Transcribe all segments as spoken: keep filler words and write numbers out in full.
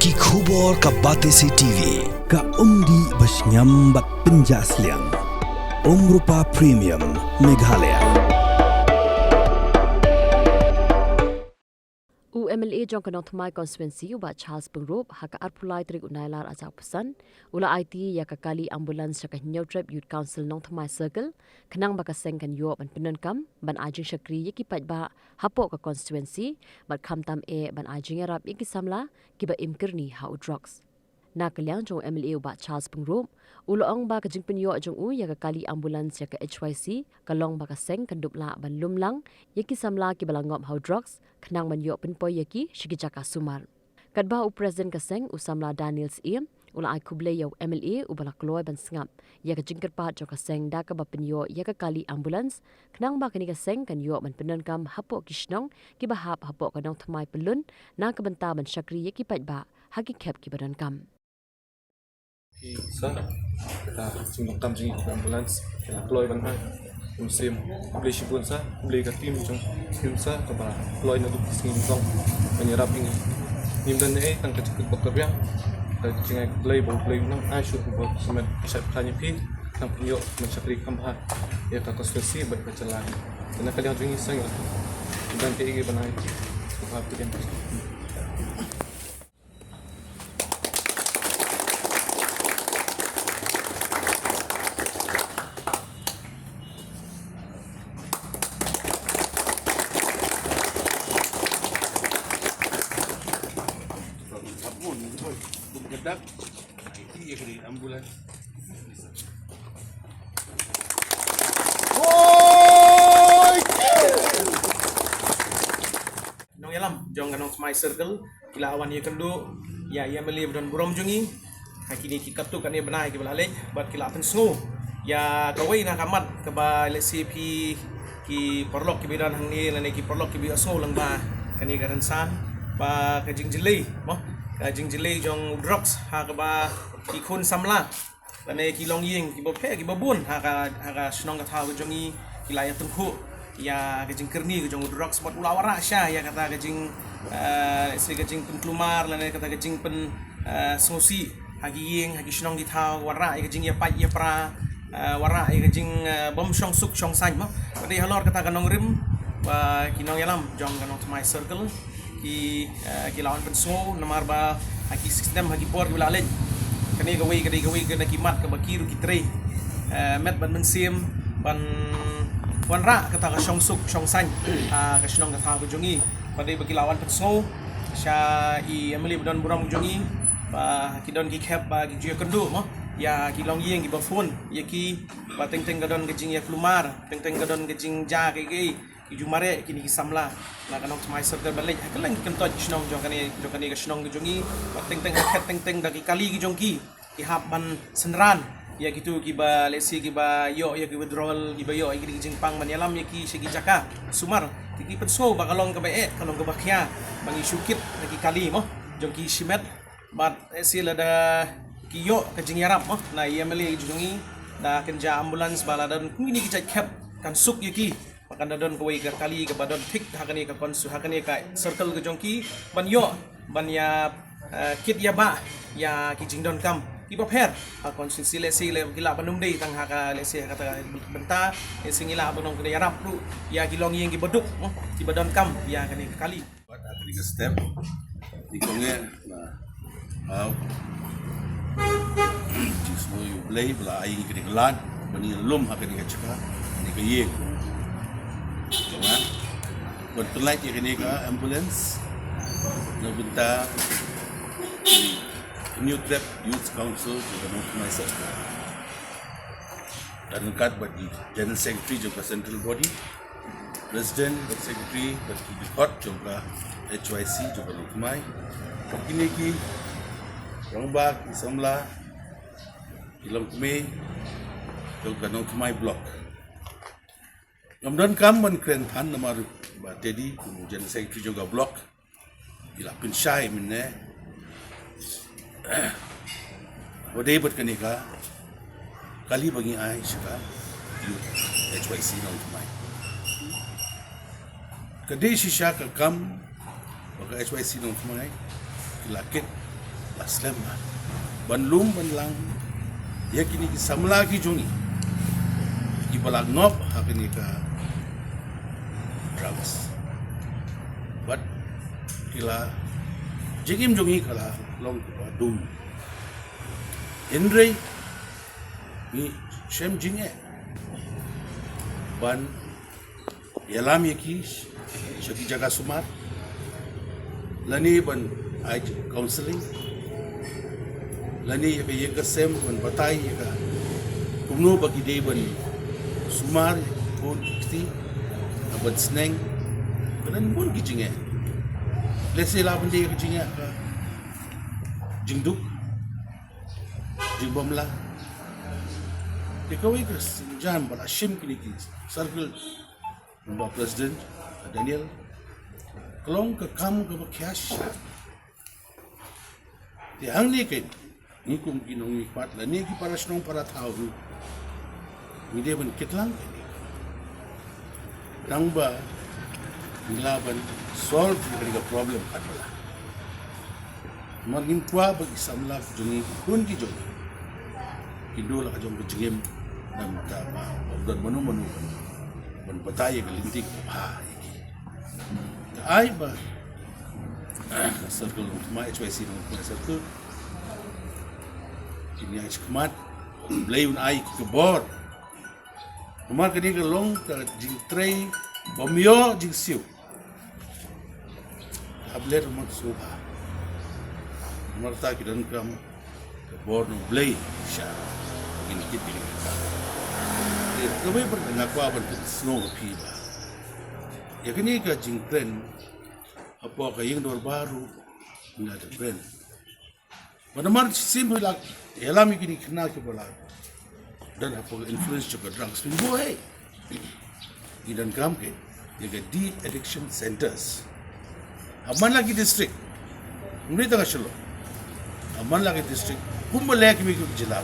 Ki khubor ka Batesi T V, ka umdih ba shngiam bad pynjah sliang. Umrupa Premium, Meghalaya. U M L A jong ka Nongthymmai Constituency, u Bah Charles Pyngrope, ha ka arphew lai tarik u Nailar arhajar arphew san, u la aiti ïa ka kali ambulance sha ka Hynñiewtrep Youth Council Nongthymmai Circle, khnang ba ka seng kan ïoh ban pyndonkam ban ai jingshakri ïa ki paidbah hapoh ka constituency, bad khamtam eh ban ai jingïarap ïa ki samla kiba im kyrni ha u drugs. Na ka liang jong u M L A u Bah Charles Pyngrope, u la ong ba ka jingpynïoh jong u ïa ka kali ambulance ïa ka H Y C ka long ba ka seng kan dup lah ban lum lang ïa ki samla kiba la ngop ha u drugs, khnang ban ïoh pynpoi ïa ki sha ki jaka sumar. Katba u President ka seng, u samla Daniel Syiem, u la ai khublei ïa u M L A uba la kloi ban sngap ïa ka jingkyrpad jong ka seng da kaba pynïoh ïa ka kali ambulance, khnang ba kane ka seng kan ïoh ban pyndonkam hapoh ki shnong kiba hap hapoh ka Nongthymmai Pyllun, na ka bynta ban shakri ïa ki paidbah ha ki khep kiba donkam. Ki sa, ka jingdonkam jong ngi ka ambulance, ka la kloi ban ai. Mynsiem khublei shibun sa, khublei ka team jong team sa, kaba kloi naduh ki sngi nyngkong ban ïarap ïa ngi. Ngim don ei tang ka jingkyrpad ka riang, ka jingkhublei ba U Blei un nang ai shuh ba ki symbai ki shait pyrshah ïa phi, nang pynïoh ban shakri kham bha ïa ka constituency bad ka jylla. Te na ka liang jong ngi sa ngi don kaei kaei ban ai kham bha phi. Nongïalam jong ka Nongthymmai Circle ki la wan ïakynduh ïa i M L A ba don burom jong ngi ha kine ki katto katne bnai kiba la leit, bad ki la pynsngew ïa kawei na ka mat kaba lehse phi ki paralok kiba don hangne lane ki paralok kiba ïohsngew lang ba kane ka rynsan ba ka jingjyllei mo, ka jingjyllei jong drugs ha kaba ki khun samla lane ki longïing kiba pher kiba bun ha ka, ha ka shnong ka thaw ka jong ngi ki la ïatyngkhuh ïa ka jingkyrni ka jong u drugs bad u la wanrah sha ïa kata ka jing, eh, lehse ka jingpynkulmar lane kata ka jingpyn, eh, sngewsih ha ki ïing ha ki shnong ki thaw, wanrah ïa ka jingïapait ïapra, eh, wanrah ïa ka jing, eh, bym shong suk shong saiñ mo. Ka dei halor kata ka nongrim ba ki nongïalam jong ka Nongthymmai Circle ki, eh, ki la wan pynsngew namar ba ha ki system ha ki por kiba la leit kane kawei ka dei kawei ka na ki mat kaba ki ruh ki trei, eh, met bad mynsiem ban wanrah kata ka shong suk shong saiñ, ah, ka shnong ka thaw ka jong ngi. Ba dei ba ki la wan pynsngew sha i M L A ba don burom jong ngi ba ki don ki khep ba ki ju ïakynduh mo ïa ki longïing kiba phone ïa ki ba teng teng ka don ka jingïakulmar, teng teng ka don ka jingjia kaei kaei. Ki ju mareh kine ki samla na ka Nongthymmai Circle ban leit ha kylleng ki kyntoit ki shnong jong kane, jong kane ka shnong ka jong ngi. Bad teng teng ha khet teng teng da ki kali ki jong ki ki hap ban synran ïa kito kiba lehse kiba ïoh ïa ki withdrawal, kiba ïoh ïa ki jingpang ban ïalam ïa ki sha ki jaka sumar. Te ki pynsngew ba ka long kaba eh, ka long kaba khia ba ngi shu kit da ki kali mo jong ki shimet. Bad lehse lada ki ïoh ka jingïarap mo na i M L A jong ngi da kynja ambulance ba la don kine ki jait khep kan suk ïa ki. Ba kan da don kawei ka kali kaba don thik ha kane ka konsu ha kane ka circle ka jong ki ban ïoh ban ïa, eh, kit ïa ba ïa ki jingdonkam kiba pher ha constituency lehse le ki lah ban ym dei tang ha ka lehse ha kata ka bynta lehse ngi lah ban ong kane ïarap ruh ïa ki longïing kiba duk mo kiba donkam ïa kane ka kali. Bad ha kane ka step ngi kong eh na Hau. Jingsngew ïa U Blei ba la ai ïa kane ka lad ba ngi lum ha kane ka jaka, kane ka ïing. Jong nga ban pynlait ïa kane ka ambulance na bynta ki Hynñiewtrep Youth Council jong ka Nongthymmai Circle. Ryngkat bad i General Secretary jong ka Central Body, President bad Secretary bad ki dkhot jong ka H Y C jong ka Nongthymmai. Kine ki rangbah ki samla ki longkmie jong ka Nongthymmai Block. Ngam don kam ban kren than namar Bah Teddy kum u General Secretary jong ka Block. Ki la pynshai mynne. Ba dei bad kane ka kali ba ngi ai sha ka H Y C Nongthymmai. Ka dei shisha ka kam ba ka H Y C Nongthymmai ki la kit Slem ban lum ban lang ïa kine ki samla ki jong ngi kiba la ngop ha kine ka drugs. Bad ki la jingim jong ngi ka la long kaba dum. Hynrei ngi shem jingeh ban ïalam ïa ki sha ki jaka sumar, lane ban ai counseling, lane ïa ka ïing ka sem ban batai ïa ka kumno ba ki dei ban sumar ïa ka kti, ban sneng, ka don bun ki jingeh. Lehse la ban dei ka jingeh ka jingduk, jingbymlah. Te kawei ka sienjam ba la shim kine ki circle, ba President Daniel, ka long ka kam kaba khia shisha. Te hangne keiñ ngi kum ki nongmihkhmat lane ki para shnong para thaw ruh ngi dei ban kitlang kane. Tang ba ngi lah ban solve ïa kane ka problem katba lah. Namar ngim kwah ba ki samla ki jong ngi, ki khun ki jong ngi, kin duh la ka jong ka jingim, namar ba ym don mano mano ban, ban batai ïa ka lynti kaba bha ïa ki. Te ai ba ka circle, ma H Y C, namar ka circle kin ïa shikmat, Blei un ai ki ka bor. Namar kane ka long ka jingtrei bym ïoh jingsiew. Hap leh ruh man sngewbha. Namar kata ki donkam ka bor na U Blei sha kin kit kin. Te kawei pat nga kwah ban pynsngew ïa phi ba ïa kane ka jingkren hapoh ka ïing dorbar ruh ngi la da kren. Ba namar shisien phi la ïalam ïa kine ki khynnah kiba la don hapoh ka influence jong ka drugs, phin buh, hei, ngi donkam keiñ ïa ka de-addiction centers ha man la ki district. Ym dei tang ha Shillong, ha man la ki district, kumba leh ki mih ki jylla.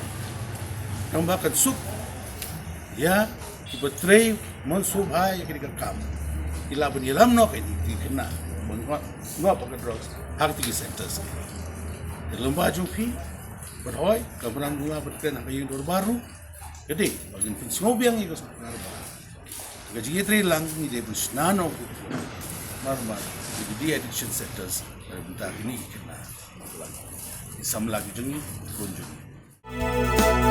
Namar kan suk ïa kiba trei mynshuwa ïa kane ka kam, ki lah ban ïalam noh ïa kine ki khynnah ba ngop, ngop ha ka drugs ha kine ki centers. Te lem bad jong phi, bad hooid, ka Mrad Dkhar ba kren ha ka ïing dorbar ruh, ka dei ba ngin pynsngew biang ïa ka sorkar ba ka jingïatreilang ngi dei ban shna noh, namar ba ki de-addiction centers, bad mynta kine ki khynnah, ki samla ki jong ngi, ki khun jong ngi.